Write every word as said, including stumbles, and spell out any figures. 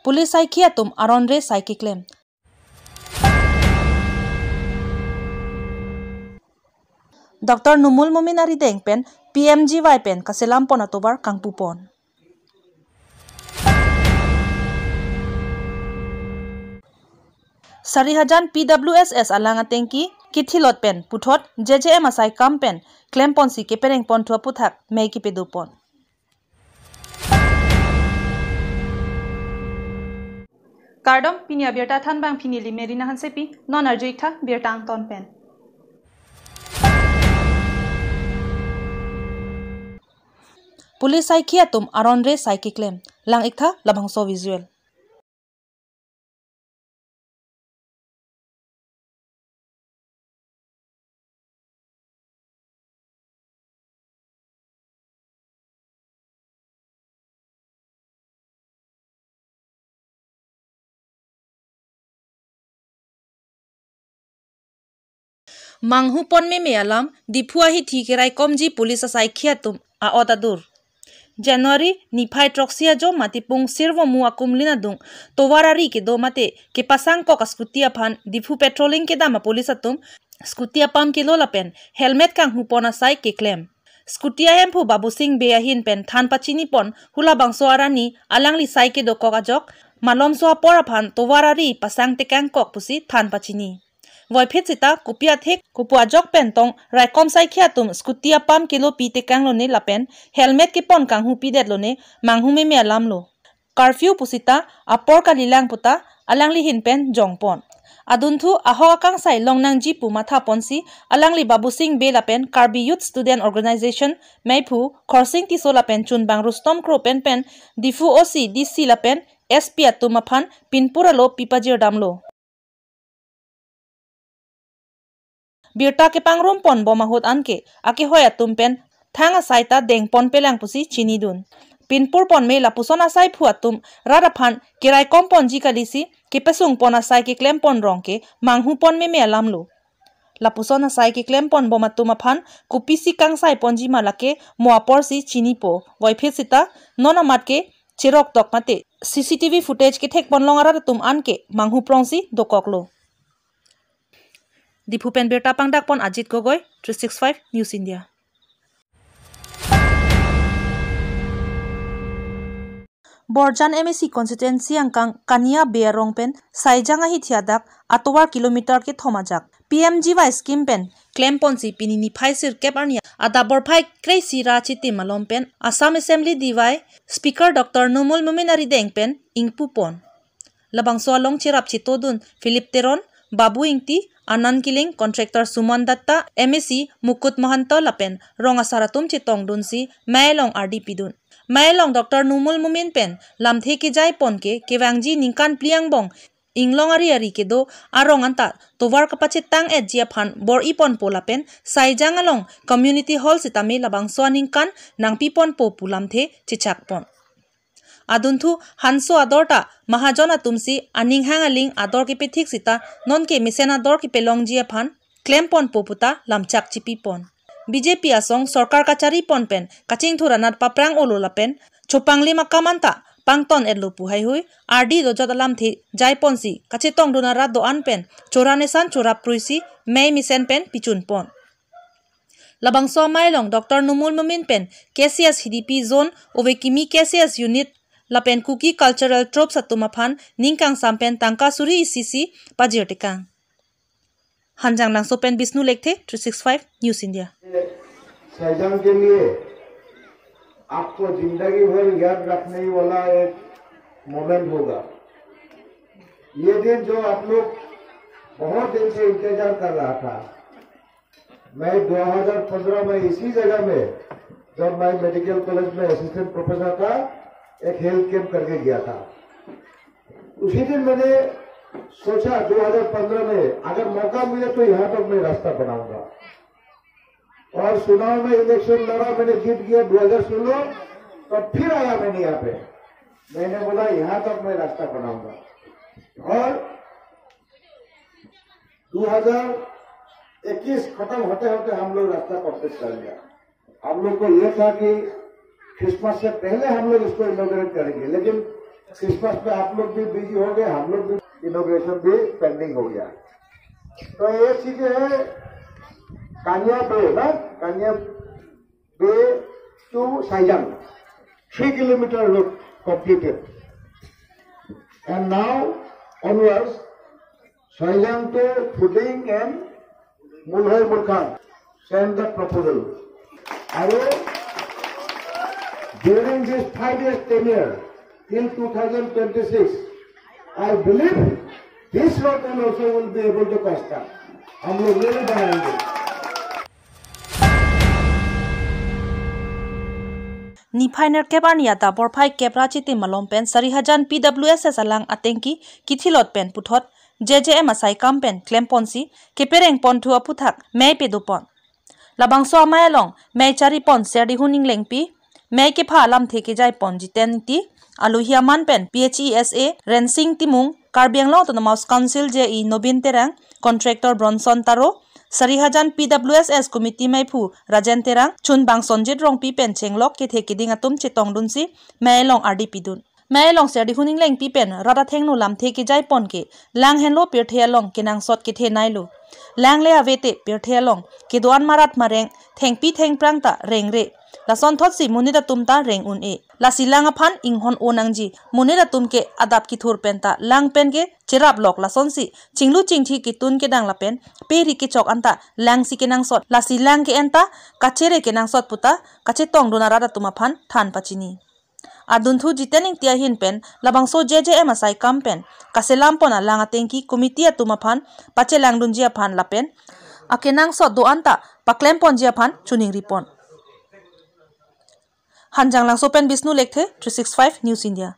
Police saikhi atum aron re sai keklem. Doctor Numul Momin arideng pen P M G Y pen kaselam pon atovar kangpu pon. Sarihajan P W S S alang atengki kithilot pen puthot J J M asai kam pen klem ponsi kepereng ponthu aputhak mei kepedo pon. Kardom, pini abirta thanbang pini li Merina Hansepi, non arju-ik tha birta angton pen. Police saikhi atum aron re sai keklem, lang-ik tha labangso visual. Manghu pon meme alam, Diphu ahithi keraikomji police asaikhi atum a-ot adur. January niphai throksi ajo Matipung Sirvomu akumlin adung tovar ari kedo mate kepasangkok a-scooty aphan Diphu patrolling kedam a-police atum scooty apam kelo lapen helmet kanghu pon asai keklem. Scooty ahemphu Babusing Bey ahin pen than pachini pon hu labangso arani alangli sai kedokok ajok malomso apor aphan tovar ari pasang tekangkok pusi than pachini. Voiphit sita kopi athek kopu ajok pen tong raikom saikhi atum scooty apam kelo pi tekang lone lapen helmet kepon kanghu pidet lone manghu meme alam lo. Curfew pusita apor kalilang puta alangli hin pen jong pon. Adunthu ahok akangsai long nangji pu matha ponsi alangli Babusing Bey lapen Karbi Youth Student Organization meiphu Khorsing Tisso lapen chunbang Rustom Kro pen pen Diphu O C, D C lapen S P atum aphan pinpur alo pipajir damlo. Birta kepangrum pon bom ahut anke akehoi atum pen thang asai ta deng pon pelang pusi chinidun. Pinpur pon me lapuson asaiphu atum rat aphan keraikom ponji kalisi kepesung pon asai keklem pon rong ke manghu pon meme alam lo. Lapuson asai keklem pon bom atum aphan kopisi kangsai ponji ma lake mo aporsi chinipo. Voiphit sita non amat ke cherok tok mate C C T V footage kethek pon long arat atum anke manghu prongsi dokoklo. Diphu pen birta pangdak pon Ajit Gogoi, three six five News India. Borjan M A C constituency angkang Kania Bey arong pen Saijang ahithi adak atovar kilometer kethom ajak P M G Y scheme pen klem ponsi pini niphai sirkep arni adap borphai kreisi ra chitim malom pen Assam Assembly D Y Speaker Doctor Numul Momin arideng pen ingpu pon. Labangso along cherap chetodun Philip Teron, Babu Ingti, Anand Killing, contractor Suman Datta, M A C Mukut Mahanta lapen rong asar atum chetongdunsi mei along ardi pidun. Mei along Doctor Numul Momin pen lamthe kejai pon ke kevangji ningkan phli angbong inglong ari ari kedo arong anta tovar kapachetang etji aphan bor-i ponpo lapen Saijang along community hall sitame labangso aningkan nangpi ponpo pu lamthe chechak pon. Adunthu hanso ador ta mahajon atumsi aning hang aling ador kepethik sita nonke mesen ador kepelongji aphan klem ponpo puta lamchak chipi pon. B J P asong sorkar kachari pon pen kachingthur anat paprang olo lapen chopanglim akam anta pangton etlo pu haihui ardi dojot alamthe jai ponsi kachetongdun arat do-an pen chora nesan chora pruisi mei mesen pen pichun pon. Labangso amei along Doctor Numul Momin pen K C S H D P zone ove kimi K C S unit lapen Kuki cultural troupes atum aphan ning kangsam pen tangka suri isi isi pajir tekang. Hanjanglangso pen Bisnu Lekthe, three six five News India. साइजांग के लिए आपको जिंदगी भर याद रखने वाला एक मोमेंट होगा। ये दिन जो आप लोग बहुत दिन से इंतजार कर रहा था, मैं दो हज़ार पन्द्रह में इसी जगह में, जब मैं मेडिकल कॉलेज में असिस्टेंट प्रोफेसर था, एक हेल्थ कैंप करके गया था। उसी दिन मैंने सोचा, दो हज़ार पन्द्रह में अगर मौका मिले तो यहाँ तक मैं रास्ता बनाऊंगा। और चुनाव में इलेक्शन लड़ा, मैंने जीत गया दो हज़ार सोलह, तब फिर आया मैंने यहाँ पे। मैंने बोला, यहाँ तक मैं रास्ता बनाऊंगा। और दो हज़ार इक्कीस खत्म होते होते हम लोग रास्ता कंप्लीट कर लिया। हम लोग को ये था कि क्रिसमस से पहले हम लोग इसको इनॉगरेट करेंगे, लेकिन क्रिसमस में आप लोग भी बिजी हो गए, हम लोग भी, इनॉग्रेशन भी पेंडिंग हो गया। तो ये चीजें है, कानिया बे ना, कानिया बे to साइजांग, three kilometer road completed. And now onwards, साइजांग to फुडिंग and मुलहै मुलखान, send the proposal. I will, during this five years tenure till two thousand twenty-six, I believe this road will also will be able to construct. हम लोग ये भी बनाएंगे। Niphai nerkep arni adap porphai kep ra chiti malom pen Sarihajan P W S S alang atengki kithilot pen puthot J J M asai kam pen klemponsi kepereng ponthu aputhak mei pedopon. Labangso amei along mei charipon Serdihun Englengpi, mei kepha alamthe kejai pon Jiten Ingti, Alohi aman pen P H E S A Rensing Timung, Karbi Anglong Autonomous Council J E Nobin Terang, contractor Bronson Taro, Sarihajan P W S S committee meiphu Rajen Terang, chun bang Sonjit Rongpi pen chenglok kethe keding atum chetongdunsi mei along ardi pidun. Mei along Serdihun Englengpi pen rat athengno lamthe kejai pon ke lang henlo pirthe along kenangsot kethe nailo. Lang le ave te pirthe along kedo-an marat mareng, thengpi thengphrang ta rengre. Lasonthotsi monit atum ta reng un-e. Lasi lang aphan inghon-o nangji. Monit atum ke adap kethur pen ta lang pen ke cheraplok, lasonsi chinglu chingthi ketun kedang lapen peri kechok anta langsi kenangsot. Lasi lang ke-en ta kachere kenangsot puta kachetongdun arat atum aphan than pachini. Adunthu Jiten Ingti ahin pen labangso J J M asai kam pen kaselam pon alang atengki committee atum aphan pachelangdunji aphan lapen akenangsot do-an ta paklem ponji aphan choningri pon. Hanjanglangso pen Bisnu Lekthe, three six five News India.